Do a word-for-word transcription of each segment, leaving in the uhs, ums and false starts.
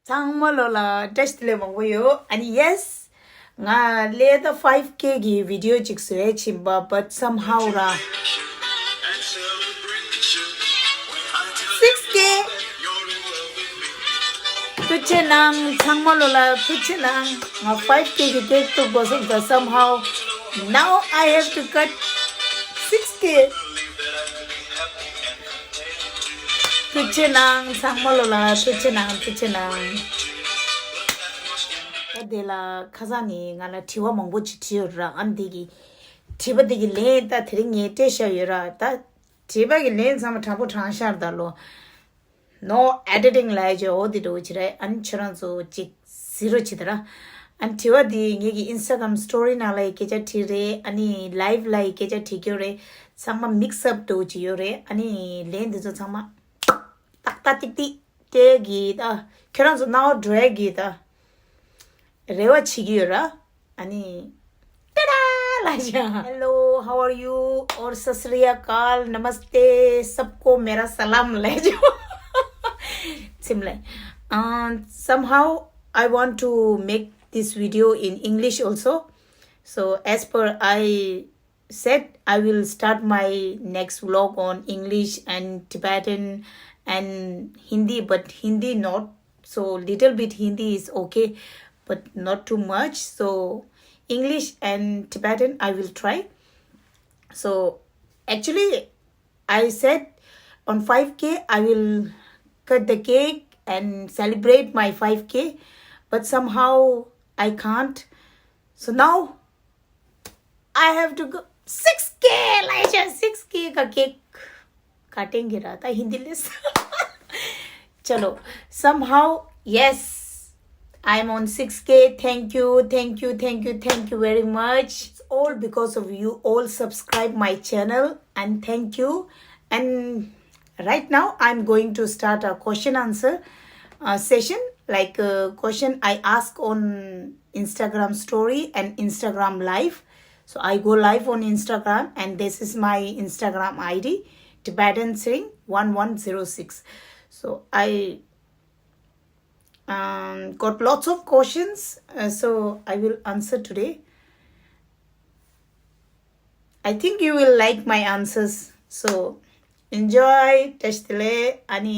ཚང་མ་ལོ་ལ་བཀྲ་ཤིས་བདེ་ལེགས་མང་པོ་ཡོད། ཨ་ནི་yes, ང་ལས་ད་five K གི་video ཅིག་བཟོས་ཕྱིན་པ། but somehow ར་six K ཐུགས་རྗེ་གནང་། ཚང་མ་ལོ་ལ་ཐུགས་རྗེ་གནང་། ང་five K གི་cake ཐུག་དགོས་སོང་ད། somehow now I have to cut six K. ཐུགས་རྗེ་གནང་། ཚང་མ་ལོ་ལ་ཐུགས་རྗེ་གནང་། ཐུགས་རྗེ་གནང་། ད་དེ་ལ་ཁ་སང་ནས་ང་ལ་དྲི་བ་མང་པོ་ཅིག་དྲིས་ཡོད་ར། ཨ་ནི་དེ་གི་དྲི་བ་དེ་གི་ལན་ད་དེ་རིང་ངས་སྤྲད་བཞག་ཡོད་ར། ད་དྲི་བ་གི་ལན་ཚང་མ་དྲང་པོ་དྲང་ཤར་ད་ལོ། No editing ལབ་ཡ་ཅིག་འོ་དེ་འདྲ་བོ་ཅིག་རེད། ཨ་ནི་ཁྱོད་རང་ཚོ་ཅིག་གཟིགས་རོགས་བྱེད་ད་ར། ཨ་ནི་དྲི་བ་དེ་ངེད་ཀྱི་Instagram story ནང་ལ་ཡི་སྐད་ཆ་དྲིས་རེད། ཨ་ནི་live ལ་ཡི་སྐད་ཆ་དྲིས་ཀྱི་ཡོད་རེད། ཚང་མ་mix up འདྲ་བོ་ཅིག་ཡོད་རེད། ཨ་ནི་ལན་དེ་ཚོ་ཚང་མ་ཏག་ཏག་ཏིག་ཏིག་སྤྲད་གི་ད། ཁྱོད་རང་ཚོ་རྣ་བ་འགྲོ་ཡ་གི་ད་རེ་བ་བྱེད་ཀྱི་ཡོད་ར། ཨ་ནི། ཏེ་ཌ་ལ་ཡ། Hello, how are you? Or सत श्री अकाल, नमस्ते, सबको मेरा सलाम ལབ་ཡ། ཚིམ་ལ། Uh, somehow I want to make this video in English also. So as per I said, I will start my next vlog on English and Tibetan and Hindi, but Hindi not so, little bit Hindi is okay, but not too much. So English and Tibetan I will try. So actually I said on five K I will cut the cake and celebrate my five K, but somehow I can't. So now I have to go six K ལབ་ཡ། six K གི་cake cutting གི་ར། ད་ཧིན་དི་ལས། चलो, somehow, yes, I'm on six K. Thank you, thank you, thank you, thank you very much. It's all because of you all subscribe my channel, and thank you. And right now I'm going to start a question answer uh, session, like a question I ask on Instagram story and Instagram live. So I go live on Instagram, and this is my Instagram I D, Tibetan Sring one one zero six. So I um, got lots of questions, uh, so I will answer today. I think you will like my answers. So enjoy. བཀྲ་ཤིས་བདེ་ལེགས། ཨ་ནི་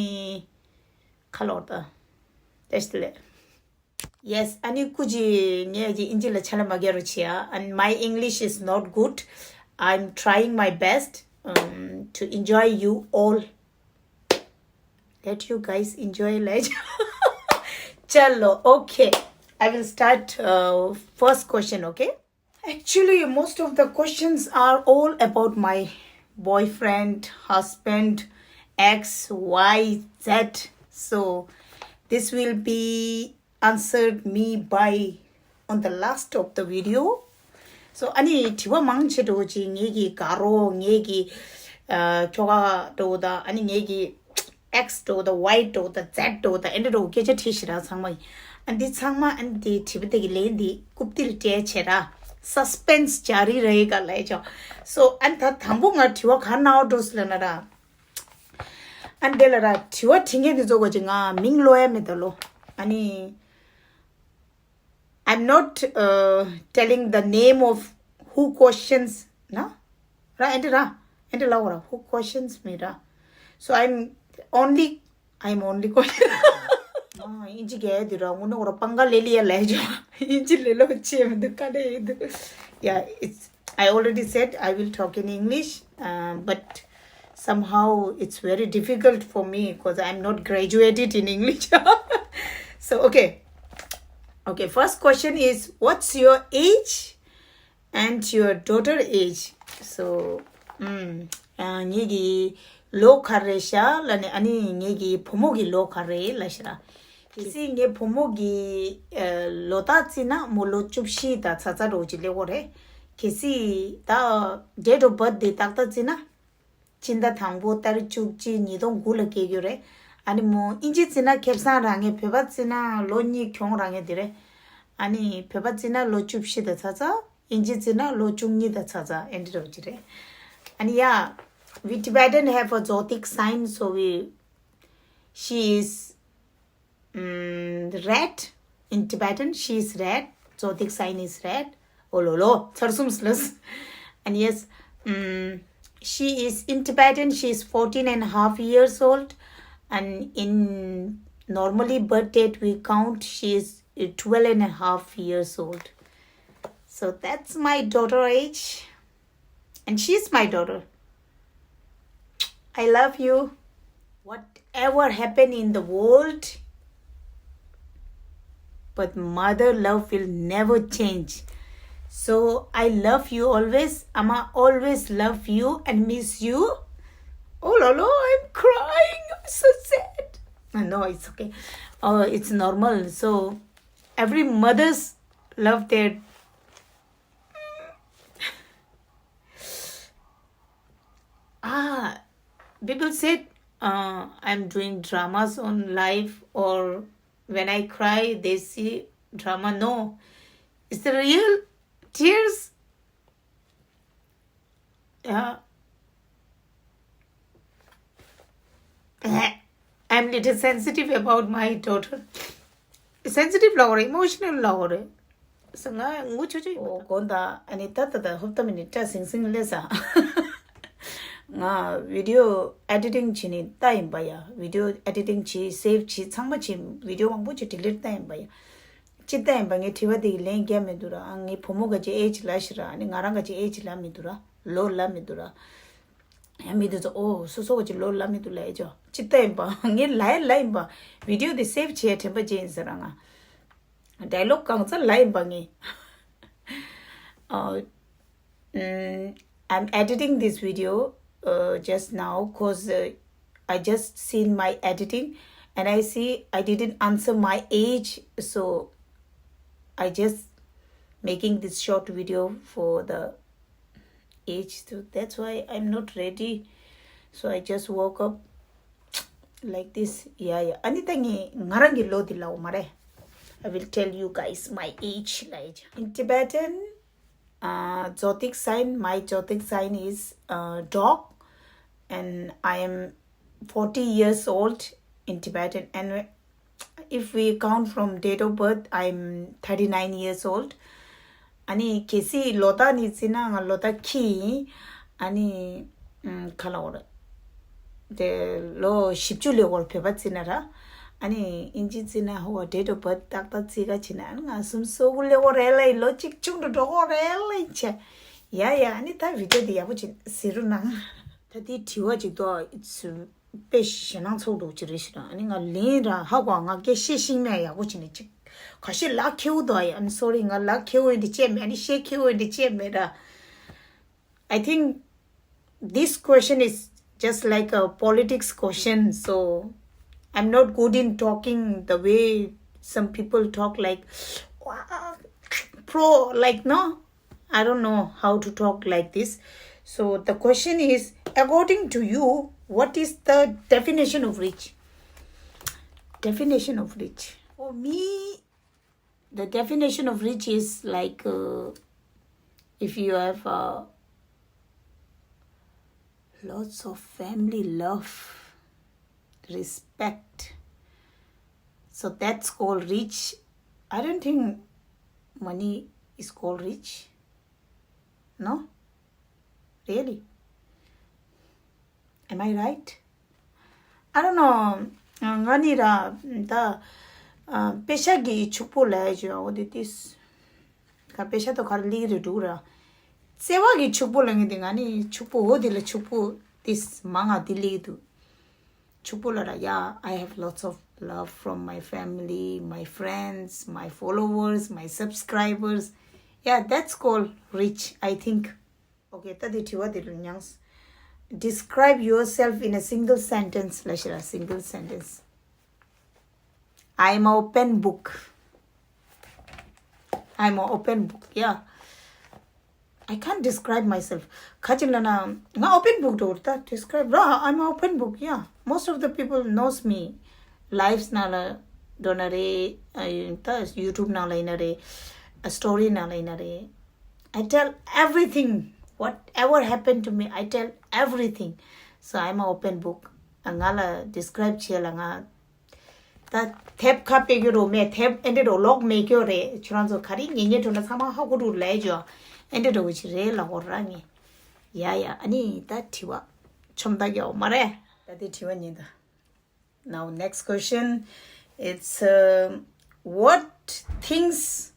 ཁ་ལོར་ད། བཀྲ་ཤིས་བདེ་ལེགས། Yes, ཨ་ནི་སྐུ་མཁྱེན། ངས་ཀྱི་ཨིན་ཇི་ལ་ཕྱག་ལས་མ་རྒྱག་རོགས་བྱེད་ཨ། And my English is not good. I'm trying my best um, to enjoy you all. Let you guys enjoy ལབ་ཡ། चलो, okay. I will start uh, first question, okay? Actually, most of the questions are all about my boyfriend, husband, X, Y, Z. So this will be answered me by on the last of the video. So ཨ་ནི་དྲི་བ་མང་ཆེ་འགྲོ་ཅིག་ངེད་ཀྱི་དགའ་རོགས། ངེད་ཀྱི་ཁྱོ་ག་འགྲོ་ད། ཨ་ནི་ངེད་ཀྱི་X འགྲོ་ད། Y འགྲོ་ད། Z འགྲོ་ད། ཨེ་འདྲ་འགྲོ་སྐད་ཆ་དྲིས་ཤི་ར་ཚང་མ་ཡིན། ཨ་འདི་ཚང་མ་ཨ་ནི་དེ་དྲི་བ་དེ་གི་ལན་འདི་རྐུབ་སྟེགས་སྤྲད་བྱས་ར། Suspense ཇཱ་རི་ར་ཧེ་ག་ལབ་ཡ་ཅོ། So ཨ་ནི་ད་དང་པོ་ང་དྲི་བ་ག་ནང་འགྲོ་སི་ལ་ན་ར། ཨ་ནི་དེ་ལ་ར་དྲི་བ་དྲི་མཁན་དེ་ཚོ་གོ་ཅིག་ང་མིང་ལོ་ཡ་མེད་ད་ལོ། ཨ་ནི། I'm not uh, telling the name of who questions, no? Right, and ra, and la ora, who questions me, ra? So I'm only, I'm only question. ཨིན་ཇི་ག་དེ་ར་ངོ་ནོ་ར་པང་ག་ལེ་ལི་ཡ་ལེ་ཇོ། ཨིན་ཇི་ལེ་ལོ་ཆེ་མི་འདུག་ག་དེ་ཡི་འདུག Yeah, it's, I already said I will talk in English, uh, but somehow it's very difficult for me because I'm not graduated in English. So, okay. Okay, first question is, what's your age and your daughter age? So, um, ངེད་ཀྱི་ལོ་ག་རེ་ཤག་ལ་ནི་ཨ་ནི་ངེད་ཀྱི་བུ་མོ་གི་ལོ་ག་རེ་ལ་ཤག་ར། གལ་སྲིད་ངའི་བུ་མོ་གི་ལོ་རྟགས་བརྩིས་ན་མོ་ལོ་བཅུ་བཞི་དང་ཚ་ཚ་འདྲ་བོ་ཅིག་སླེབས་ཀྱི་རེད། གལ་སྲིད་ད་date of birth དེ་ཏག་ཏག་བརྩིས་ན། སྤྱི་ཟླ་དང་པོ་ཏ་རིག་བཅུ་གཅིག་ཉིས་སྟོང་དགུ་ལ་སྐྱེས་རྒྱུ་རེད། ཨ་ནི་མོ་ཨིན་ཇི་བརྩིས་ན་ཁེ་བཟང་རག་ངེས། བོད་པ་བརྩིས་ན་ལོ་གཉིས་གྱོང་རག་ངེས་དེ་རེད། ཨ་ནི་བོད་པ་བརྩིས་ན་ལོ་བཅུ་བཞི་དང་ཚ་ཚ། ཨིན་ཇི་བརྩིས་ན་ལོ་བཅུ་གཉིས་དང་ཚ་ཚ་ཨེ་འདྲ་འདྲ་བོ་ཅིག་རེད། ཨ་ནི་ཡ། We Tibetan have a zodiac sign, so we, she is, um, Red, in Tibetan, she is red. Zodiac sign is red. Oh, lo, lo. Tsar sum slus. And yes, um, she is in Tibetan, she is fourteen and a half years old. And in normally birth date we count, she is uh, twelve and a half years old. So that's my daughter age. And she's my daughter. I love you. Whatever happened in the world, but mother love will never change. So I love you always. I'ma always love you and miss you. Oh, la, la, I'm crying. I'm so sad. Uh, No, it's okay. Oh, it's normal. So every mother's love their Ah, people said uh, I'm doing dramas on live, or when I cry, they see drama. No, it's the real tears. Yeah. I'm little sensitive about my daughter. Sensitive ལབ་དགོས་རེད། emotional ལབ་དགོས་རེད། ང་ངུ་ཆོག་ཆོག་ཡིན་པ། ཨོ། དགོངས་དག་ཨ་ནི་ད་ད་ད་ཧོབ་ཏ་མི་ནི་སྐྲ་སིང་སིང་སླེབས་ས། ང་video editing བྱེད་ནི་ལྟ་ཡིན་པ་ཡ། video editing བྱེད། save བྱེད། ཚང་མ་བྱེད། video མང་པོ་ཅིག་delete ལྟ་ཡིན་པ་ཡ། ཅི་ལྟ་ཡིན་པ། ངས་དྲི་བ་དེ་གི་ལན་རྒྱག་མི་འདུག་ར། ཨ། ངའི་བུ་མོ་ག་ཅི་age ལབ་ཤི་ར། ཨ་ནི་ང་རང་ག་ཅི་age ལབ་མི་འདུག་ར། ལོ་ལབ་མི་འདུག་ར། ཡང་མི་འདུག་ཚོ། ཨོ། སོ་སོ་ག་ཅི་ལོ་ལབ་མི་འདུག་ལབ་ཨེ་ཅོ། ཅི་ལྟ་ཡིན་པ། ངས་ལབ་ཡ་ལབ་ཡིན་པ། video དེ་save བྱས་དྲན་པ་ཅི་ཡིན་ཟེར་ར། ང་dialogue གང་ཚ་ལབ་ཡིན་པ་ངས། Uh, mm, I'm editing this video uh, just now because uh, I just seen my editing and I see I didn't answer my age, so I just making this short video for the age too. That's why I'm not ready. So I just woke up like this. Yeah, yeah. ཨ་ནི་ད་ངས་ང་རང་གི་ལོ་འདི་ལབ་མ་རེད། I will tell you guys my age. Like, in Tibetan, uh, zodiac sign, my zodiac sign is uh, dog, and I am forty years old in Tibetan. And if we count from date of birth, I'm thirty nine years old. ཨ་ནི་གལ་སྲིད་ལོ་རྟགས་ནི་བརྩིས་ན་ང་ལོ་རྟགས་ཁྱི་ཡིན། ཨ་ནི་ཨམ། ག་ལབ་དགོས་རེད། དེ་ལོ་བཞི་བཅུ་ལེ་བོར་བོད་པ་བརྩིས་ན་ར། ཨ་ནི་ཨིན་ཇི་བརྩིས་ན་ཧོ། date of birth ཏག་ཏག་བརྩི་ག་བྱེད་ན། ཨ་ནི་ང་སུམ་སོ་དགུ་ལེ་བོར་རེད་ལ་ཡིན། ལོ་གཅིག་ཆུང་དུ་འགྲོ་གོ་རེད་ལ་ཡིན་ཆེ། ཡ་ཡ། ཨ་ནི་ད་video འདི་ཡག་པོ་ཅིག་གཟིགས་རོགས་གནང་། ད་འདི་དྲི་བ་ཅིག་འདུག་དཔེ་ཞེད་སྣང་ཚ་པོ་འདུག་ཅིག་རེད་ཤི་ན། ཨ་ནི་ང་ལན་ར་ཧ་གོ། ང་སྐད་བཤད་ཤེས་མེད། ཡག་པོ་བྱས་ནས་ཅིག་ག་ཤེད་ལག་ཁེ་པོ་འདུག་ཡ། I'm sorry. ང་ལག་ཁེ་པོ་ཡིན་དེ་བྱས་མེད། ཨ་ནི་བཤད་ཁེ་པོ་ཡིན་དེ་བྱས་མེད་ར། I think this question is just like a politics question. So I'm not good in talking the way some people talk, like, "Wow, pro," like, no, I don't know how to talk like this. So the question is, according to you, what is the definition of rich? Definition of rich. For me, the definition of rich is like, uh, if you have uh, lots of family love, respect, so that's called rich. I don't think money is called rich. No? Really? Am I right? I don't know. ང་ནི་ར་ད་ཨ། པེ་ཤ་གི་ཕྱུག་པོ་ལབ་ཡ་ཅིག་འོ་དེ་ཏིས། ག་པེ་ཤ་དོ་གར་ལིག་རེ་འདུག་ར། བརྩེ་བ་གི་ཕྱུག་པོ་ལབ་མཁན་དེ་ང་ནི་ཕྱུག་པོ་འོ་དེ་ལ་ཕྱུག་པོ་ཏིས་མང་ང་དེ་ལིག་འདུག་ཕྱུག་པོ་ལ་ར། Yeah, I have lots of love from my family, my friends, my followers, my subscribers. Yeah, that's called rich, I think. Okay, ད་དེ་དྲི་བ་དེ་རུ་མྱངས། Describe yourself in a single sentence. ལ་ཤི་ར། Single sentence. I'm an open book. I'm an open book. Yeah. I can't describe myself. ག་ཅི་ལབ་ན་ང་open book འགྲོ་ད་describe ར། I'm an open book. Yeah. Most of the people knows me. Lives ནང་ལ་འགྲོ་ན་རེད། ཨ། ད་YouTube ནང་ལ་ཡིན་ན་རེད། ཨ། Story ནང་ལ་ཡིན་ན་རེད། I tell everything. Whatever happened to me, I tell everything. So I'm an open book. ང་ལ་describe བྱེད་ལ་ང་ ད་དེབ་ཁ་ཕྱེ་རྒྱུ་རོ་མེད། དེབ་ཨེ་འདྲ་རོ་ཀློག་མེད་རྒྱུ་རེད། ཁྱོད་རང་ཚོ་ག་རེ་ཉན་ཉན་འགྲོ་ན་ཚང་མ་ཧ་གོ་འགྲོ་ལས་ཇོ། ཨེ་འདྲ་རོ་ཅིག་རེད་ལབ་དགོས་ར་ངས། ཡ་ཡ། ཨ་ནི་ད་དྲི་བ་ཆོམ་ད་རྒྱག་མ་རེད། ད་དེ་དྲི་བ་ཉན་ད། Now next question, it's uh, what things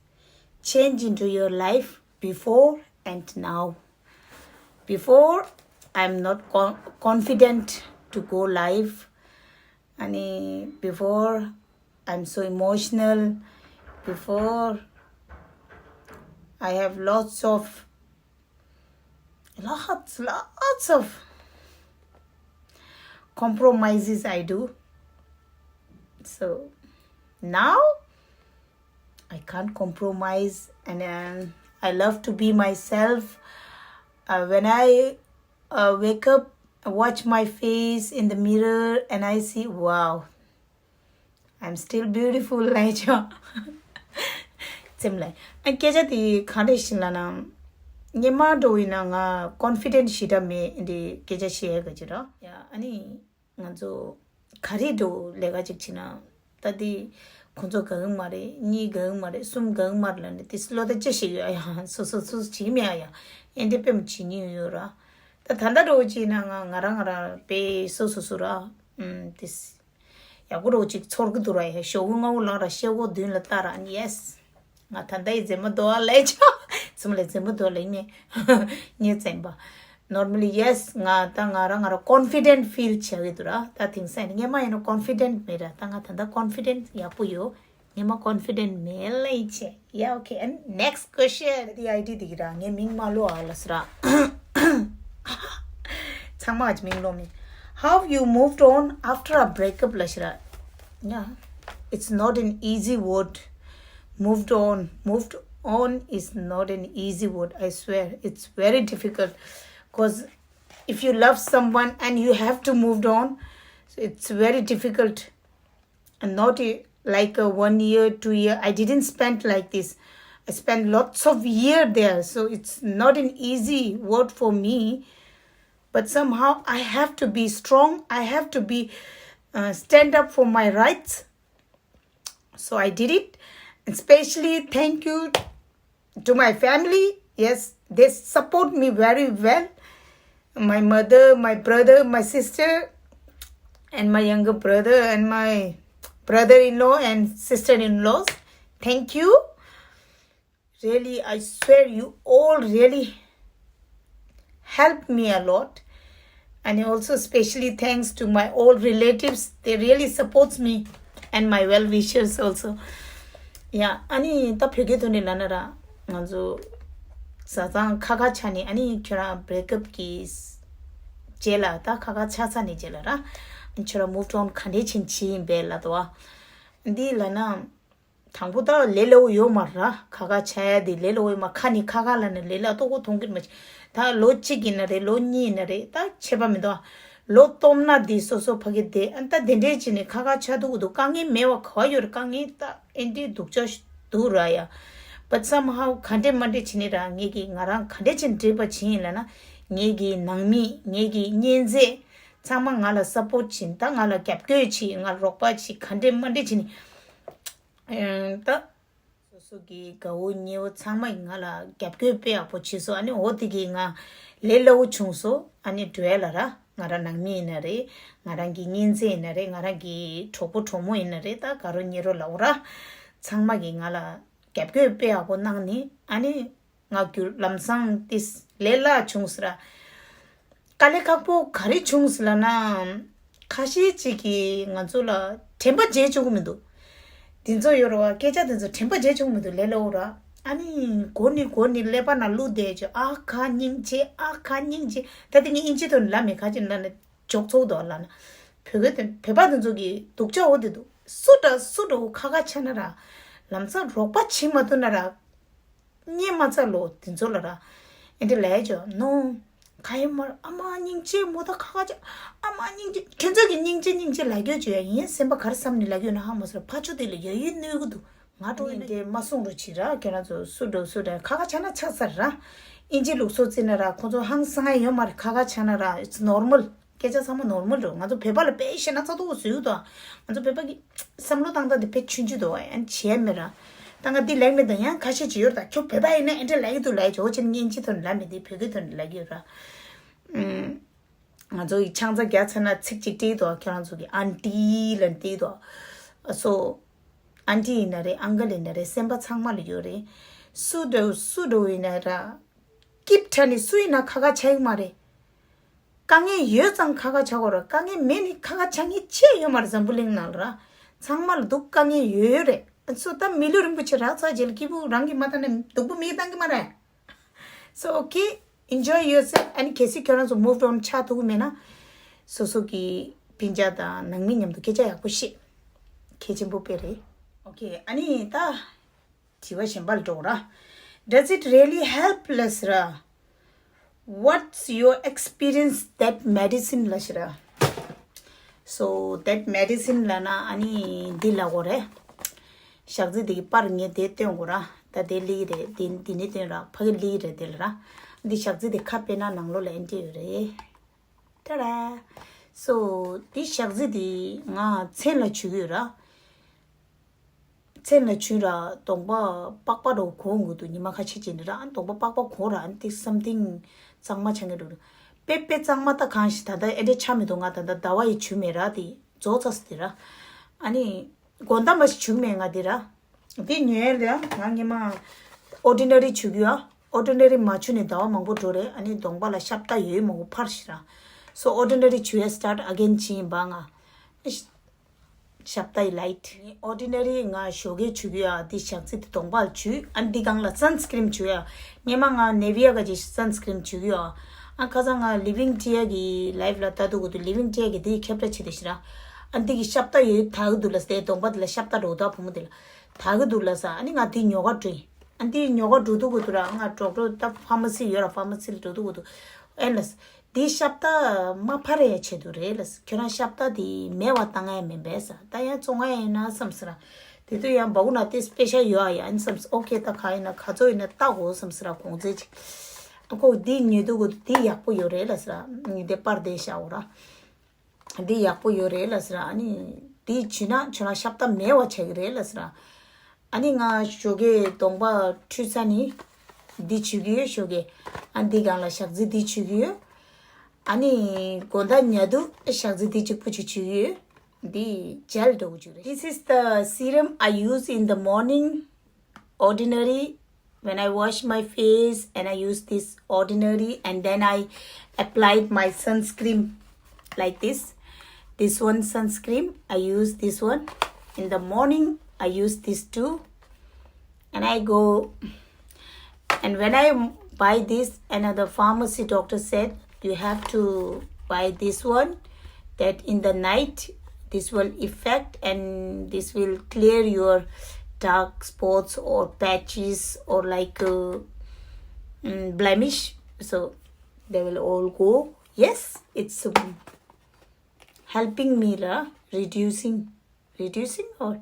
change into your life before and now? Before, I'm not con- confident to go live. And before, I'm so emotional. Before, I have lots of lots lots of compromises I do. So now I can't compromise, and um, I love to be myself. Uh, when I uh, wake up, I watch my face in the mirror, and I see, wow, I'm still beautiful. ལབ་ཆོག་ཙམ་ལ། ཨ། སྐད་ཆ་དེ་གང་རེད་ཤིང་ལ་ན། སྔོན་མ་འགྲོ་ཡིན་ན་ང་ཀོན་ཕི་ཌེན་ཞེ་དྲག་མེད། འདི་སྐད་ཆ་བཤད་ཡ་ག་ཅི་ར། ཡ། ཨ་ནི་ང་ཚོ་ག་རེ་འགྲོ་ལས་ཀ་ཅིག་བྱེད་ན། ད་དེ་ཁོང་ཚོ་དགའ་གི་མ་རེད། གཉིས་དགའ་གི་མ་རེད། གསུམ་དགའ་གི་མ་རེད་ལབ་ནས་དེ་བློ་ཐག་ཅི་ཞིག་ཡོད་ཡ། སོ་སོ་སོ་སོ་བྱེད་མེད་ཡ། ཡ། ཨེ་འདི་དཔེ་མི་བྱེད་ཉིན་ཡོད་ར། ད་ད་ལྟ་འགྲོ་བྱེད་ན་ང་ང་རང་ང་རང་དཔེ་སོ་སོ་སོ་ར། ཨུམ། དེ། ཡག་པོ་རོ་ཅིག་ཚོར་གི་འདུག་ར། ཡ། ཞོགས་ཀུན་སྔ་པོ་ལངས་ར་ཤེལ་སྒོ་མདུན་ལ་ལྟ་ར། ཡེས། ང་ད་ལྟ་ཡི་མཛེས་མ་དོ་བ་ལས་ཆོག་ཚུམ་ལ་མཛེས་མ་དོ་ལས་མེད། ངའི་བཙན་པ། Normally yes, ང་ད་ང་རང་ང་རང་ཀོན་ཕི་ཌེན་ཕིལ་བྱ་གི་འདུག་ར། ད་དེང་སང་ཡིན་ན་སྔོན་མ་ཡིན་ན་ཀོན་ཕི་ཌེན་མེད་ར། ད་ང་ད་ལྟ་ཀོན་ཕི་ཌེན་ཡག་པོ་ཡོད། སྔོན་མ་ཀོན་ཕི་ཌེན་མེད་ལས་ཆེ། Yeah, okay. And next question. དེ་ཨའི་ཌི་དེ་གི་ར་ངའི་མིང་མ་ལོ་ཨ་ལ་སི་ར། ཚང་མ་ཨ་ཅི་མིང་ལོ་མེད། How you moved on after a breakup ལ་ཤི་ར། Yeah. It's not an easy word. Moved on. Moved on is not an easy word. I swear. It's very difficult. Because if you love someone and you have to moved on, so it's very difficult. And not a- like a one year, two year. I didn't spend like this. I spent lots of year there, so it's not an easy word for me. But somehow I have to be strong. I have to be uh, stand up for my rights. So I did it. Especially thank you to my family. Yes, they support me very well. My mother, my brother, my sister, and my younger brother, and my brother-in-law and sister-in-laws. Thank you. Really, I swear you all really help me a lot. And also specially thanks to my old relatives. They really supports me and my well wishers also. Yeah, ཨ་ནི་ད་བོད་སྐད་ཐོག་ནས་ལབ་ན་ར། ང་ཚོ་བཟའ་ཚང་ཁ་ཁ་ཆགས་ནས། ཨ་ནི་ཁྱོད་རང་བྷེ་རེག་ཨབ་གི་རྗེས་ལ། ད་ཁ་ཁ་ཆགས་ཚར་ནས་རྗེས་ལ་ར། ཁྱོད་རང་མུབ་ཨོན་ག་འདྲས་བྱས་ནས་བྱས་ཡིན་པས་ལབ་དོ། འདི་ལབ་ན། དང་པོ་ད་ལས་སླ་བོ་ཡོད་མ་རེད། ཁ་ཁ་ཆགས་ཡ་དེ་ལས་སླ་བོ་ཡོད་མ། ཁ་ནས་ཁ་ཁ་ལབ་ན་ལས་སླ་ཏོག་ཏོག་མཐོང་གི་མ་རེད། ད་ལོ་གཅིག་ཡིན་ན་རེད། ལོ་གཉིས་ཡིན་ན་རེད། ད་ཁྱད་པར་མི་འདུག་ལོ་སྟོང་ན་དེ་སོ་སོ་ཕ་གི་དེ། ཨ། ད་དེ་འདྲས་བྱས་ནས་ཁ་ཁ་ཆགས་འདུག་གི་འདུག་དཀའ་ངལ་མེད་པ་ག་བ་ཡོད་རེད། དཀའ་ངལ་ད་ཨེ་འདྲས་སྡུག་ཅག་འདུག་ར་ཡ། But somehow ག་འདྲས་མ་འདྲས་བྱས་ནས་ར། ངེད་ཀྱིས་ང་རང་ག་འདྲས་བྱས་ནས་འགྲིག་པ་བྱས་ཡིན་ལབ་ན། ངེད་ཀྱི་ནང་མི། ངེད་ཀྱི་གཉེན་ཚན་ཚང་མ་ང་ལ་སཔོརཊ་བྱས། ད་ང་ལ་རྒྱབ་སྐྱོར་བྱས། ང་ལ་རོགས་པ་བྱས། ག་འདྲས་མ་འདྲས་བྱས་ནས། ཨ། ད་སོ་སོ་གི་དགའ་བོ་ཉེ་བོ་ཚང་མ་ཡིས་ང་ལ་རྒྱབ་སྐྱོར་དཔེ་ཡག་པོ་བྱས་སོང་། ཨ་ནི་འོ་དེ་གིས་ང་ལས་སླ་བོ་བྱུང་སོང་། ཨ་ནི་འགྲོ་ཡ་ལ་ར། ང་རང་ནང་མི་ཡིན་ན་རེད། ང་རང་གི་གཉེན་ཚན་ཡིན་ན་རེད། ང་རང་གི་གྲོགས་པོ་གྲོགས་མོ་ཡིན་ན་རེད། ད་དགའ་རོགས་ཉེ་རོགས་ལབ་དགོས་ར། ཚང་མ་གིས་ང་ལ་རྒྱབ་སྐྱོར་དཔེ་ཡག་པོ་གནང་ནས། ཨ་ནི་ང་རྒྱུ་ལམ་སང་ཏིས་ལས་སླ་བྱུང་ཟེར་ར། དཀའ་ལས་ཁག་པོ་ག་རེ་བྱུང་ཟེར་ལབ་ན། ཁ་ཤས་ཅིག་གིས་ང་ཚོ་ལ་དྲན་པ་བརྗེད་བཅུག་གི་མི་འདུག་འདི་ཚོ་ཡོད་རེད་བ། སྐད་ཆ་འདི་ཚོ་དྲན་པ་བརྗེད་བཅུག་གི་མི་འདུག་ལས་སླ་བོ་ར། ཨ་ནི་འགོར་ནས་འགོར་ནས་ཀླད་པ་ནང་བླུགས་བསྡད་བྱས། ཨ་ཁ་སྙིང་རྗེ། ཨ་ཁ་སྙིང་རྗེ། ད་དེ་ངས་ཨིན་ཇི་ཐོག་ནས་ལབ་མེད། ཁ་ཅིག་ལབ་ན་འཇོག་ཚོགས་འདུག་ལབ་ན། བོད་སྐད་དེ་བོད་པ་འདི་ཚོ་གི་སྡུག་ཅག་འོ་དེ་འདུག་སུ་འདྲ་སུ་འདྲ་བོ་ཁ་ཁ་ཆགས་ན་ར། ལམ་སང་རོགས་པ་བྱེད་མ་ཐུབ་ན་ར། སྙན་མ་ཚ་ལོ་དེ་ཚོ་ལ་ར། ཨེ་འདྲ་ལས་ཅོ་ནོ། ག་ཡེ་མར་ཨ་མ་སྙིང་རྗེ་མོ། ད་ཁ་ཁ་ཅག་ཨ་མ་སྙིང་རྗེ། ཁྱོད་ཚོ་གི་སྙིང་རྗེ་སྙིང་རྗེ་ལབ་རྒྱུ་ཅོ་ཡ་ཡིན། སེམས་པ་ག་རེ་བསམ་ནས་ལབ་རྒྱུ་ན་ཧ་མ་སོང་། ཕ་ཆོ་དེ་ལ་ཡ་ཡིད་གནོད་གི་འདུག་ང་འགྲོ་ཡིན་དེ་མ་གསུང་རོགས་བྱེད་ར། ཁྱེད་རང་ཚོ་སུ་འགྲོ་སུ་འགྲོ་ཁ་ཁ་ཆགས་ན་ཆགས་ཚར་ར། ཨིན་ཇི་ལུགས་སྲོལ་བརྩི་ན་ར་ཁོང་ཚོ་ཧང་སང་ཡ་ཡོད་མ་རེད། ཁ་ཁ་ཆགས་ན་ར། It's normal. སྐད་ཆ་ཚང་མ་ནོར་མལ་རེད། ང་ཚོ་བོད་པ་ལ་དཔེ་བཤད་ན་ཚ་ཐུག་བཟོས་ཡོད་དོ། ང་ཚོ་བོད་པ་གི་བསམ་བློ་བཏང་སྟངས་དེ་དཔེ་ཆུང་ཆུང་དོ། ཨན་བྱས་མེད་ར། ད་ང་འདི་ལེགས་མེད་དང་ཡང་ཁ་ཤས་ཅིག་ཡོད་ར། ད་ཁྱོད་བོད་པ་ཡིན་ན་ཨེ་འདྲ་ལབ་ཀྱི་འདུག་ལབ་ཡ་ཅིག་འོ་ཅིག་སྙིང་རྗེ་ཐོག་ནས་ལབ་མེད་དེ་བོད་སྐད་ཐོག་ནས་ལབ་ཀྱི་ཡོད་ར། ཨུམ། ང་ཚོ་ཡི་ཆང་ས་རྒྱག་ཚར་ན་ཚིག་ཅིག་སྤྲད་དོ། ཁྱོད་རང་ཚོ་གི་ཨན་ཏི་ལབ་སྤྲད་དོ། སོ། ཨན་ཏི་ཡིན་ན་རེད། ཨང་ཀལ་ཡིན་ན་རེད། སེམས་པ་ཚང་མ་ལ་ཡོད་རེད། སུ་འདྲ་སུ་འདྲ་ཡིན་ན་ར། སྐྱིད་ཕྲ་ནི་སུ་ཡིན་ན་ཁ་ཁ་ཆགས་ཀྱི་མ་རེད། དཀའ་ངལ་ཡོད་ཙང་ཁ་ཁ་ཆགས་དགོས་ར། དཀའ་ངལ་མེད་ནི་ཁ་ཁ་ཆགས་ངེས་ཆེ་ཡོད་མ་རེད། འཛམ་བུ་གླིང་ནང་ལ་ར། ཚང་མ་ལ་སྡུག་དཀའ་ངལ་ཡོད་ཡོད་རེད། སོ་ད་མི་ལུས་རིན་པོ་ཆེ་རག་ཚར་རྗེས་ལ་སྐྱིད་པོ་རང་གིས་མ་བཏང་ན་སྡུག་པོ་མིས་བཏང་གི་མ་རེད། So okay, enjoy yourself. ཨ་ནི་གལ་སྲིད་ཁྱོད་རང་ཚོ་move on ཆགས་ཐུབ་ཀྱི་མེད་ན། སོ་སོ་གི་སྤུན་ཀྱག་དང་ནང་མི་མཉམ་དུ་སྐད་ཆ་ཡག་པོ་བཤད། གལ་ཆེན་པོ་དཔེ་རེད། Okay, ཨ་ནི་ད་དྲི་བ་གཞན་པ་ལ་འགྲོ་ར། Does it really help ལབ་ཟེར་ར། What's your experience that medicine ལབ་ཟེར་ར། So that medicine ལབ་ན་ཨ་ནི་འདི་ལབ་དགོས་རེད། ཞག་རྩི་འདི་གི་པར་ངས་དེ་སྟོན་དགོས་ར། ད་དེ་ལི་རེད། འདི་འདི་ནས་སྟོན་ར། ཕ་གི་ལི་རེད་དེ་ལ་ར། འདི་ཞག་རྩི་འདི་ཁ་དཔེ་ན་ནང་ལོགས་ལ་ཨེ་འདྲ་ཡོད་རེད། ཏ་ར། So འདི་ཞག་རྩི་འདི་ང་མཚན་ལ་བྱུག་གི་ཡོད་ར། མཚན་ལ་བྱུག་ར། གདོང་པ་པགས་པ་རོ་གོང་གི་འདུག་ཉི་མ་ཁ་ཤས་ཅིག་ནི་ར། གདོང་པ་པགས་པ་གོང་ར། འདི་something གཙང་མ་ཆགས་ཀྱི་འདུག་དཔེ་དཔེ་གཙང་མ་ད་གང་ཞིག་ད་ལྟ་ཨེ་འདྲ་ཆགས་མི་འདུག་ང་ད་ལྟ་ཟླ་བ་ཡི་བྱུག་མེད་ར། དེ་རྫོགས་ཚར་སོང་དེ་ར། ཨ་ནི་དགོང་དག་མ་ཞིག་བྱུག་མེད་ང་དེ་ར། འདི་ཉོས་ལ་ང་སྔོན་མ་ordinary བྱུག་ཡོད། Ordinary མ་བྱུག་ནས་ཟླ་བ་མང་པོ་འགྲོ་རེད། ཨ་ནི་གདོང་པ་ལ་ཤབ་ཏ་ཡོད་མང་པོ་འཕར་ཤི་ར། So ordinary བྱུག་ཡ་start again བྱས་ཡིན་པ་ང་། ཤབ་ཏའི་ལའིཊ། ཨོར་ཌི་ན་རི་ང་ཞོགས་ཀས་བྱུག་གི་ཡོད། འདི་ཞག་ཚི་དེ་གདོང་པར་བྱུག་ཨ་འདི་སྒང་ལ་སན་སི་ཀྲིན་བྱུག་ཡོད། སྔོན་མ་ང་ནེ་བི་ཡ་ག་ཅིག་སན་སི་ཀྲིན་བྱུག་གི་ཡོད། ཨ་ཁ་སང་ང་ལི་བིང་ཊི་ཡ་གི་ལའིབ་ལ་ལྟ་དུས་གོ་དུས་ལི་བིང་ཊི་ཡ་གི་དེ་ཁྱབ་བསྒྲགས་བྱེད་དེ་ཤི་ར། ཨ་འདི་གི་ཤབ་ཏ་ཡོད་དག་གི་འདུག་ལ་སྟེ། གདོང་པ་དེ་ལ་ཤབ་ཏ་འགྲོ་དག་བུ་མོ་དེ་ལ་དག་གི་འདུག་ལ་ས། ཨ་ནི་ང་དེ་ཉོ་ག་འགྲོ་ཡིན། ཨ་འདི་ཉོ་ག་འགྲོ་དུས་གོ་དུས་ར་ང་གྲོགས་གྲོགས་ད་ཕ་མ་སི་ཡོད་ར། ཕ་མ་སི་ལ་འགྲོ་དུས་གོ་དུས་ཨེ་ལ་ས། འདི་ཤབ་ཏ་མ་ཕར་ཡ་ཆེད་དུ་རེད་ལ། ཁྱོད་རང་ཤབ་ཏ་འདི་མེད་པ་བཏང་ཡ་མིན་པས་ས། ད་ཡང་བཙོང་ཡ་ཡིན་ན་བསམ་སི་ར། དེ་དུས་ཡང་བ་གུ་ན་དེ་སྤེ་ཤལ་ཡོད་ཨ་ཡ་ཨ་ནི་བསམ་སི། ཨོ་ཁེ་ད་ག་ཡིན་ན་ག་ཚོད་ཡིན་ན་ལྟ་དགོས་བསམ་སི་ར། གོང་ཚད་ཅིག་ཨ་ཁོ་འདི་ཉོས་དུས་གོ་འདི་ཡག་པོ་ཡོད་རེད་ལ་སི་ར། ངས་དེ་པར་དེ་བཞག་འོ་ར། འདི་ཡག་པོ་ཡོད་རེད་ལ་སི་ར། ཨ་ནི་འདི་བྱུས་ན་ཁྱོད་རང་ཤབ་ཏ་མེད་པ་ཆགས་ཀྱི་རེད་ལ་སི་ར། ཨ་ནི་ང་ཞོགས་ཀས་གདོང་པ་འཁྲུད་ས་ནི་འདི་བྱུག་གི་ཡོད་ཞོགས་ཀས། ཨ་འདི་སྒང་ལ་ཞག་རྩི་འདི་བྱུག་གི་ཡོད། ཨ་ནི་དགོང་དག་ཉལ་དུས་ཞག་རྩི་འདི་གཅིག་པུ་ཅིག་བྱུག་གི་ཡོད། འདི་ཇེལ་འདྲ་བོ་ཅིག་རེད། This is the serum I use in the morning, ordinary. When I wash my face and I use this ordinary, and then I applied my sunscreen like this. This one sunscreen, I use this one. In the morning, I use this two. And I go, and when I buy this, another pharmacy doctor said, "You have to buy this one, that in the night, this will effect and this will clear your dark spots or patches or like, uh, mm, blemish." So they will all go. Yes, it's, um, helping me la reducing, reducing or,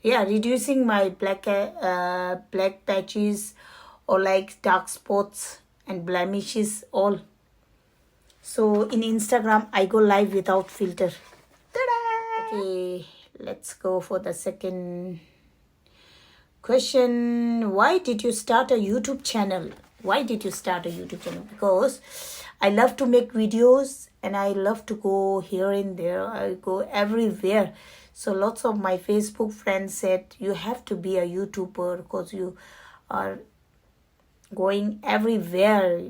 yeah, reducing my black, uh, black patches or like dark spots and blemishes all. So in Instagram, I go live without filter. Ta-da! Okay, let's go for the second question. Why did you start a YouTube channel? Why did you start a YouTube channel? Because I love to make videos and I love to go here and there. I go everywhere. So lots of my Facebook friends said, "You have to be a YouTuber because you are going everywhere."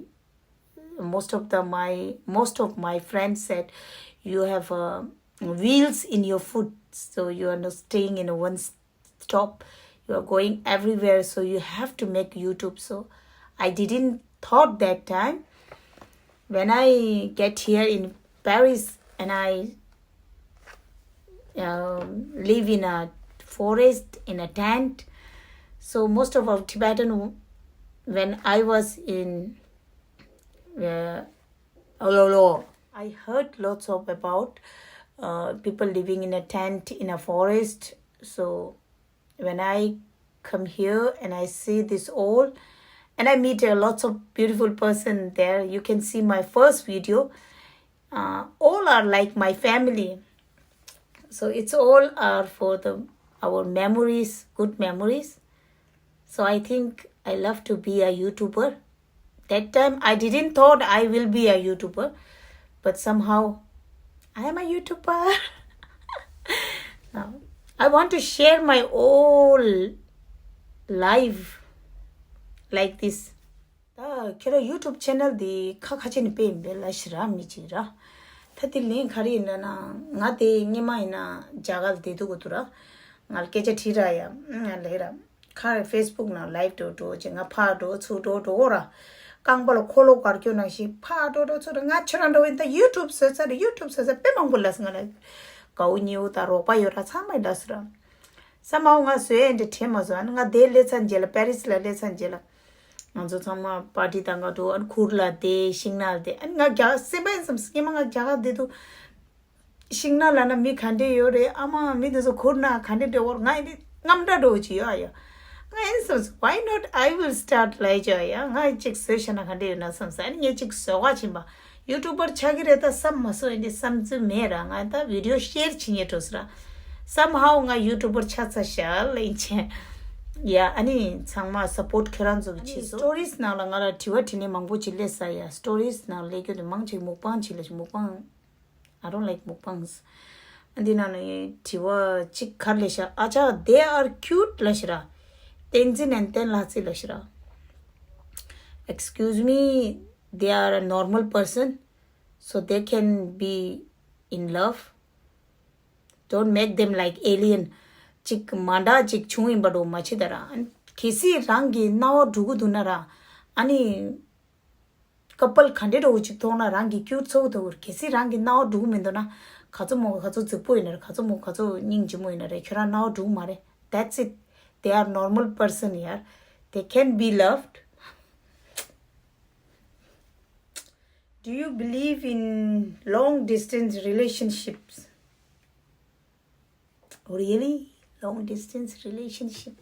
Most of the my most of my friends said, "You have, uh, wheels in your foot, so you are not staying in a one s- stop. You are going everywhere, so you have to make YouTube." So I didn't thought that time. When I get here in Paris and I, um, live in a forest in a tent, so most of our Tibetan, when I was in, uh, Ololo, I heard lots of about, uh, people living in a tent in a forest. So when I come here and I see this all, and I meet a lots of beautiful person there. You can see my first video. uh, all are like my family. So it's all are for the our memories, good memories. So I think I love to be a YouTuber. That time I didn't thought I will be a YouTuber, but somehow I am a YouTuber. Now, I want to share my whole life like this. ད་ཁྱེད་རང་YouTube channel འདི་ཁ་ཁ་ཆེ་ནས་སྤེལ་ཡིན་པས་ལ་ཤི་ར་མི་གཅིག་ར། ད་དེ་ལན་ག་རེ་ཡིན་ན་ན་ང་དེ་སྔོན་མ་ཡིན་ན་རྒྱ་གར་བསྡད་འདུག་གོ་འདུག་ར། ང་ལ་སྐད་ཆ་དྲིས་ར་ཡ་ང་ལས་ར། ཁ་Facebook ནང་live འགྲོ་འགྲོ་ཅེ་ང་ཕར་འགྲོ་ཚུར་འགྲོ་འགྲོ་གོ་ར། རྐང་པ་ལ་འཁོར་ལོ་གར་སྐྱོ་ནང་བཞིན་ཕར་འགྲོ་འགྲོ་ཚུར་འགྲོ། ང་ཁྱོད་རང་འདྲ་བོ་ཡིན་ད་YouTube བཟོས་ཚར་ར། YouTube བཟོས་ཚར་དཔེ་མང་པོ་ལ་ང་ལ་དགའ་བོ་ཉེ་བོ་དང་རོགས་པ་ཡོད་ར་ཚང་མ་ཡིན་ད་ཟེར་ར། ས་མའོ་ང་བཟོས་ཨེ་འདྲ་དྲན་མ་སོང་། ཨ་ནི་ང་དེ་སླེབས་ཚར་རྗེས་ལ་པེ་རིས་ལ་སླེབས་ཚར་རྗེས་ལ། ང་ཚོ་ཚང་མ་པར་ཊི་དང་ག་འགྲོ་ཨ་ནི་ཁུར་ལ་བསྡད་ཤིང་ནགས་ལ་བསྡད། ཨ་ནི་ང་རྒྱ་སེམས་པ་ཡིན་བསམ་སྐྱེས་མ་ང་རྒྱ་གར་བསྡད་དུས་ཤིང་ནགས་ལ་ན་མི་ག་འདྲས་ཡོད་རེད། ཨ་མ་མི་དེ་ཚོ་ཁུར་ནག་ག་འདྲས་འདྲ་བོར་ང་ཡིན་དེ་རྔམ་འདྲ་འགྲོ་ཅི་ཡོད་ཨ་ཡ། ང་ཡིན་བསམ་why not I will start ལ་ཡ་ཅི་ཡ། ང་ཡི་གཅིག་བཟོས་ཤ་ན་ག་འདྲས་ཡོད་ན་བསམ་ས། ཨ་ནི་ངས་གཅིག་བཟོ་ག་ཕྱིན་པ། YouTuber ཆགས་ཀྱི་རེད་ད་བསམ་མ་སོང་། ཡིན་དེ་བསམ་ཚུལ་མེད་ར། ང་ད་video share བྱེད་ཉེ་འགྲོ་ཟེར་ར། Somehow ང་YouTuber ཆགས་ཚར་ཤག་ལེན་ཆེན། ཡ་ཨ་ནི་ཚང་མ་support ཁྱོད་རང་ཚོ་གི་བྱེད་སོ། Stories ནང་ལ་ང་ལ་དྲི་བ་དྲིས་ནས་མང་པོ་ཅིག་སླེབས་ས་ཡ། Stories ནང་སླེབས་རྒྱུ་དེ་མང་ཆེ་མུག་པང་བྱེད་ལ་ཞིག་མུག་པང་། I don't like mukbangs. ཨ་འདི་ནང་ནས་དྲི་བ་གཅིག་ག་རེ་སླེབས་ཤག་ཨ་ཅག they are cute ལ་ཞིག་ར། བསྟན་འཛིན་and བསྟན་ལྷ་རྩེ་ལ་ཞིག་ར། Excuse me, they are a normal person, so they can be in love. Don't make them like alien. ཅིག་མ་འདྲ་ཅིག་བྱུང་ཡིན་པ་འགྲོ་མ་བྱེད་ད་ར། གལ་སྲིད་རང་གི་རྣ་བ་འགྲོ་གི་འདུག་ན་ར། ཨ་ནི་ཀ་པལ་ག་འདྲས་འགྲོ་གི་ཅིག་མཐོང་ན་རང་གི་ཀིའུ་ཊི་ཚོགས་འདུག་གལ་སྲིད་རང་གི་རྣ་བ་འགྲོ་གི་མི་འདུག་ན། ག་ཚོད་མོ་ག་ཚོད་རྫིག་པོ་ཡིན་ན་རེད། ག་ཚོད་མོ་ག་ཚོད་སྙིང་རྗེ་མོ་ཡིན་ན་རེད། ཁྱོད་རང་རྣ་བ་འགྲོ་གི་མ་རེད། That's it. They are normal person ཡར། They can be loved. Do you believe in long distance relationships? Really? Long distance relationship?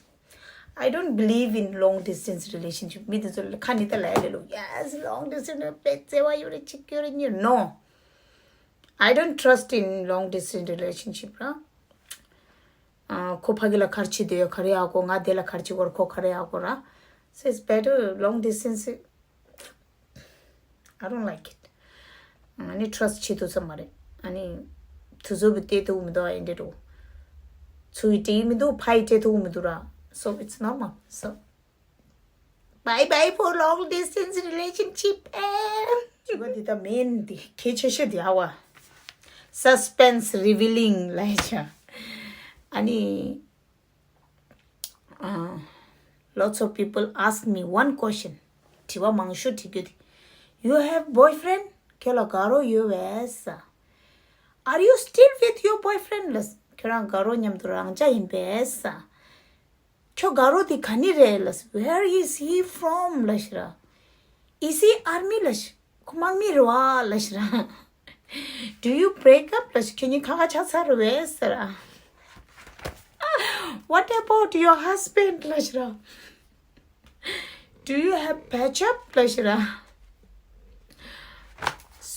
I don't believe in long distance relationship. མི་དེ་ཚོ་ཁ་ནི་ད་ལ་ལེ་ལོ། Yes, long distance བེ་བརྩེ་བ་ཡོད་རེད་ཅིག་ཡོད་རེད་གཉིས། No. I don't trust in long distance relationship ར། ཨ་ཁོ་ཕ་གི་ལ་གར་ཆི་དེ་ཡོད་ག་རེ་ཡག་གོ། ང་དེ་ལ་གར་ཆི་གོ་ར་ཁོ་ག་རེ་ཡག་གོ་ར། So it's better long distance. I don't like it. ཨ་ནི་trust བྱེད་ཐུབ་ས་མ་རེད། ཨ་ནི་དུ་ཚོ་བི་ཏེ་ཏུ་མི་འདུག་ཨ་འདྲེ་རུ། ཚུའི་ཏི་མི་འདུག་ཕའི་ཏེ་ཏུ་མི་འདུག་ར། So it's normal. So bye bye for long distance relationship. ཨེ། ཅི་བ་འདི་ད་མེན་འདི་ཁྱེད་ཆེ་ཤོས་འདི་ཨ་བ། Suspense revealing ལ་ཡ་ཆ། ཨ་ནི། Uh, lots of people ask me one question. དྲི་བ་མང་ཤོས་དྲི་རྒྱུ་དེ། You have boyfriend? ཁྱོད་ལ་དགའ་རོགས་ཡོད་པས། Are you still with your boyfriend? ལ། ཁྱོད་རང་དགའ་རོགས་མཉམ་དུ་རང་འཇགས་ཡིན་པས། ཁྱོད་དགའ་རོགས་དེ་ག་ནི་རེད་ལ། Where is he from? ལ་ཤི་ར། Is he army? ལ་ཤི། ཁོ་དམག་མི་རེད་བ་ལ་ཤི་ར། Do you break up? ལ་ཤི། ཁྱོད་གཉིས་ཁ་ཁ་ཆགས་ཚར་རེད་བས་ཟེར་ར། What about your husband? ལ་ཤི་ར། Do you have patch up? ལ་ཤི་ར།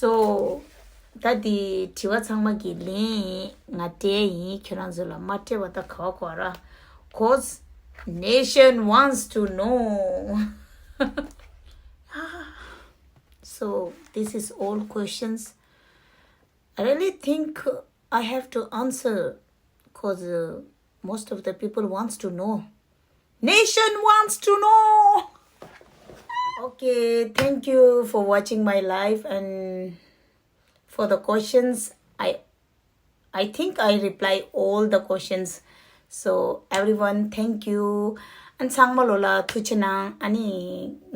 So ད་དེ་དྲི་བ་ཚང་མ་གི་ལན་ང་སྤྲད་ཡིན། ཁྱོད་རང་ཚོ་ལ་མ་སྤྲད་པ་ད་ག་བ་གོ་ར། Cause nation wants to know. So this is all questions. I really think I have to answer because uh, most of the people wants to know. Nation wants to know. Okay, thank you for watching my live and for the questions. I I think I reply all the questions. So everyone, thank you. ཨ་ཚང་མ་ལོ་ལ་ཐུགས་རྗེ་གནང་། ཨ་ནི་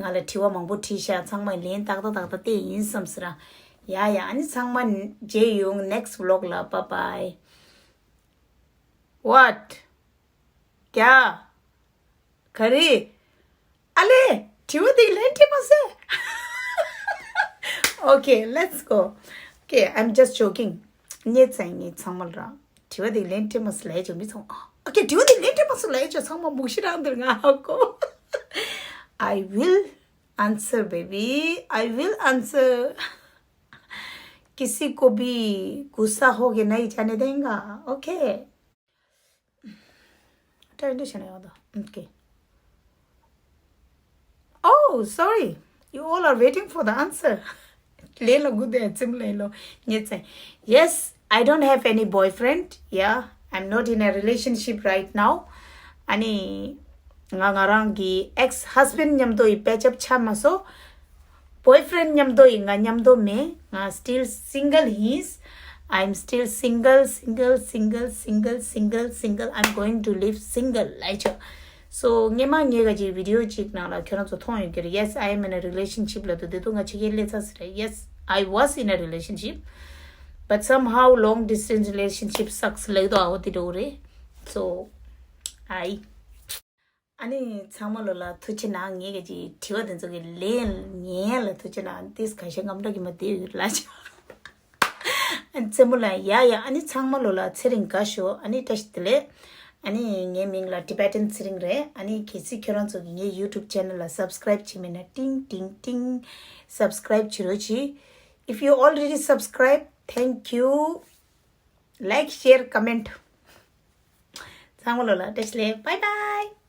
ང་ལ་དྲི་བ་མང་པོ་དྲིས་ཤག་ཚང་མ་ལན་ཏག་ཏག་ཏག་ཏག་སྟེ་ཡིན་བསམ་ཟེར་ར། ཡ་ཡ། ཨ་ནི་ཚང་མ་མཇལ་ཡོང་next vlog ལ། Bye bye. What? ཀྱ། ག་རེ། ཨ་ལེ། དྲི་བ་དེ་ལན་སྤྲད་མ་ཟེར། Okay, let's go. Okay, I'm just joking. ངས་ཚང་ངས་ཚང་མ་ལ་ར། དྲི་བ་དེ་ལན་སྤྲད་མ་ཟེར་ལས་ཅོ་མི་ཚང་། Okay, དྲི་བ་དེ་ལན་སྤྲད་མ་ཟེར་ལས་ཅོ་ཚང་མ་མུག་ཤི་རང་དེར་ང་ཧ་གོ། I will answer, baby. I will answer. किसी को भी गुस्सा हो गया नहीं जाने देंगा। Okay. Try नहीं सुनेगा तो। Okay. Oh, sorry. You all are waiting for the answer. ले लो गुदे चिम ले लो। ये से। Yes, I don't have any boyfriend. Yeah, I'm not in a relationship right now. अनि ང་ང་རང་གི་ex husband མཉམ་དུ་ཡི་patch up ཆ་མ་སོ། Boyfriend མཉམ་དུ་ཡི་ང་མཉམ་དུ་མེད། ང་still single ཡིན། I'm still single, single, single, single, single, single. I'm going to live single. ལའི་ཆོ། So ངེ་མ་ངེ་ག་ཅིག་video ཅིག་ནང་ལ་ཁྱོད་རང་ཚོ་མཐོང་ཡོད་ཀྱི་རེད། Yes, I am in a relationship ལ་དུ་དེ་དུ་ང་ཆེ་གེ་ལེ་ཚ་ཟེར་རེད། Yes, I was in a relationship, but somehow long distance relationship sucks ལེགས་དོ་ཨ་འོ་དེ་འགྲོ་གི་རེད། So I ཨ་ནི་ཚང་མ་ལོ་ལ་ཐུགས་རྗེ་གནང་། ངེད་ཀྱི་དྲི་བ་དེ་ཚོ་གི་ལན་ཉན་ལ་ཐུགས་རྗེ་གནང་། ཏིས་ཁ་ཤས་ངམ་འདྲ་གི་མ་དེ་ཡོད་ལ་ཆ། ཨ་ནི་རྩེ་མོ་ལ་ཡ་ཡ། ཨ་ནི་ཚང་མ་ལོ་ལ་ཚེ་རིང་དགའ་ཤོག་ཨ་ནི་བཀྲ་ཤིས་བདེ་ལེགས། ཨ་ནི་ངའི་མིང་ལ་Tibetan ཚེ་རིང་རེད། ཨ་ནི་གལ་སྲིད་ཁྱོད་རང་ཚོ་གི་ངའི་YouTube channel ལ་subscribe བྱེད་མེད་ན་ཏིང་ཏིང་ཏིང་subscribe བྱེད་རོགས་གྱིས། If you already subscribe, thank you. Like, share, comment. ཚང་མ་ལོ་ལ་བཀྲ་ཤིས་བདེ་ལེགས། Bye bye.